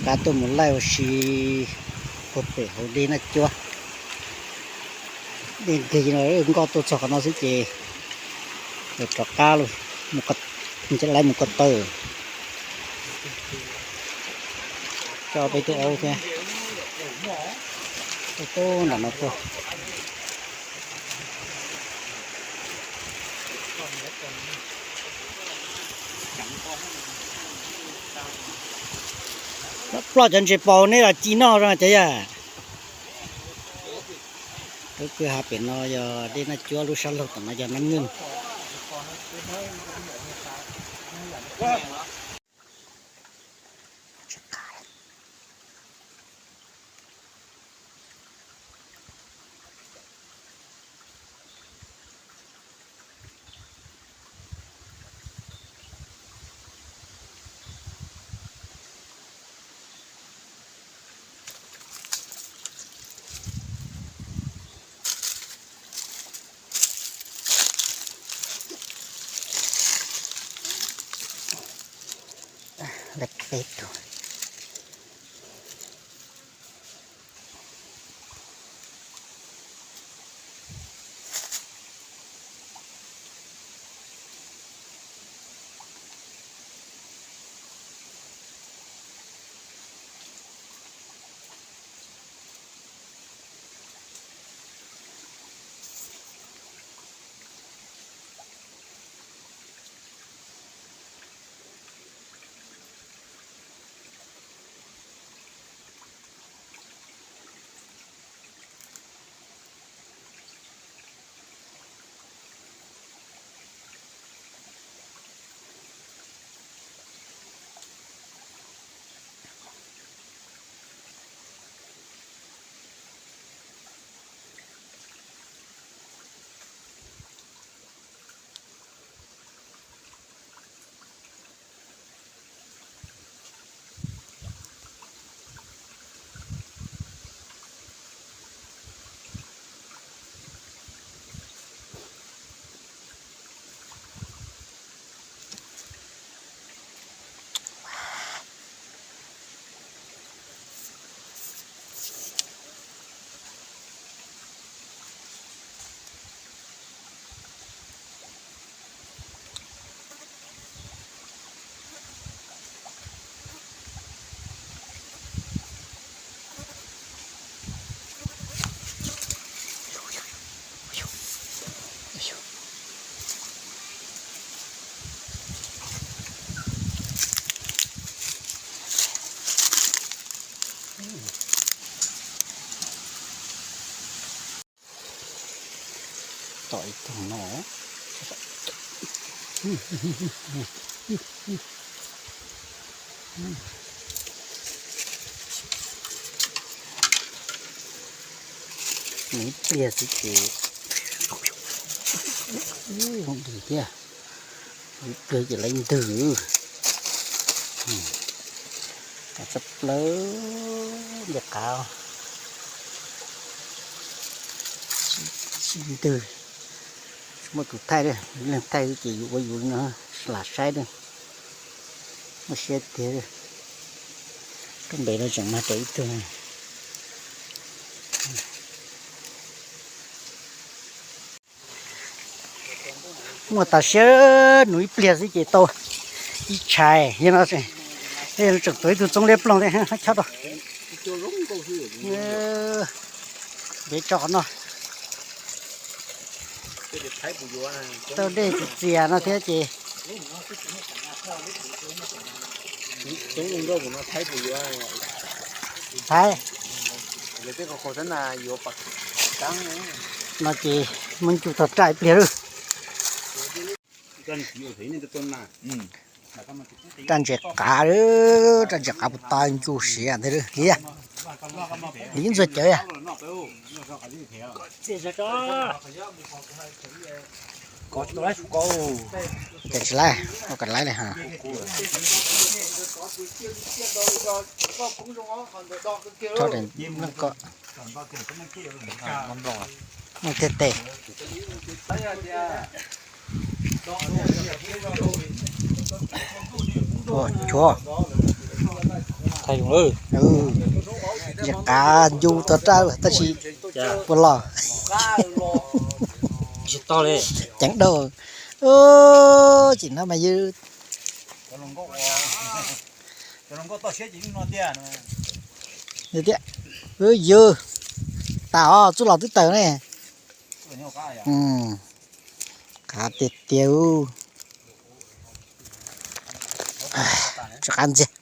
Qab tuaj mus laij ua si puag pem hauv dej Naj Cuab. Dej nkig no, nkoj tuaj txog qhov no xwb ces yuav rov qab lawm, nce lawv mus ko taw. Coj peb tug aub thiab, tub nram no tuaj. Ploj cov ntses paus nej los ci noj zoo cov yam. Lub kwj ha pem no yog dej Naj Cuab, lub sab laug tom no yog Nab Nwj. Lawv peb tug. Tom ib tug no. Nws ib pliag xwb ces ntws thiab. Ib pliag ces lawv ntws. Tshaj plaws, nce qav, sib ntws. Tsis muaj tus thaij li, leej thaij ces yus ua yus li no, lam saib li. Muaj siab tiag. Rau npe no tseem mag rau ib tug. Muaj tas siab, nws ib pliag xwb ces tau ib tshais. Yog no tseem tuav ib tug txoob liab ploog thiab chob rau. Peb tso qhov no. Tau dej txias txias no thiab ces Thaib. No ces muab ncuj tog raj ib pliag lawm. Raj ntses qav, raj ntses qav puas tau ncuj siav ntawd li. Li ntxuag cawv yog. Ces tsis laib, ua kom laib li ha. Tho daim nplooj ko. Muaj tiag tes. Ua cuav. Thaij zoo lawm. Ntshe qav ncu tau raj tab sis puas los. Tsis tau li. Ceev dau. Tsis no mas yus tias, yus tas os, txuj lom twb tawm ne. Qav tiag tiag. Tsis qab ntxiag.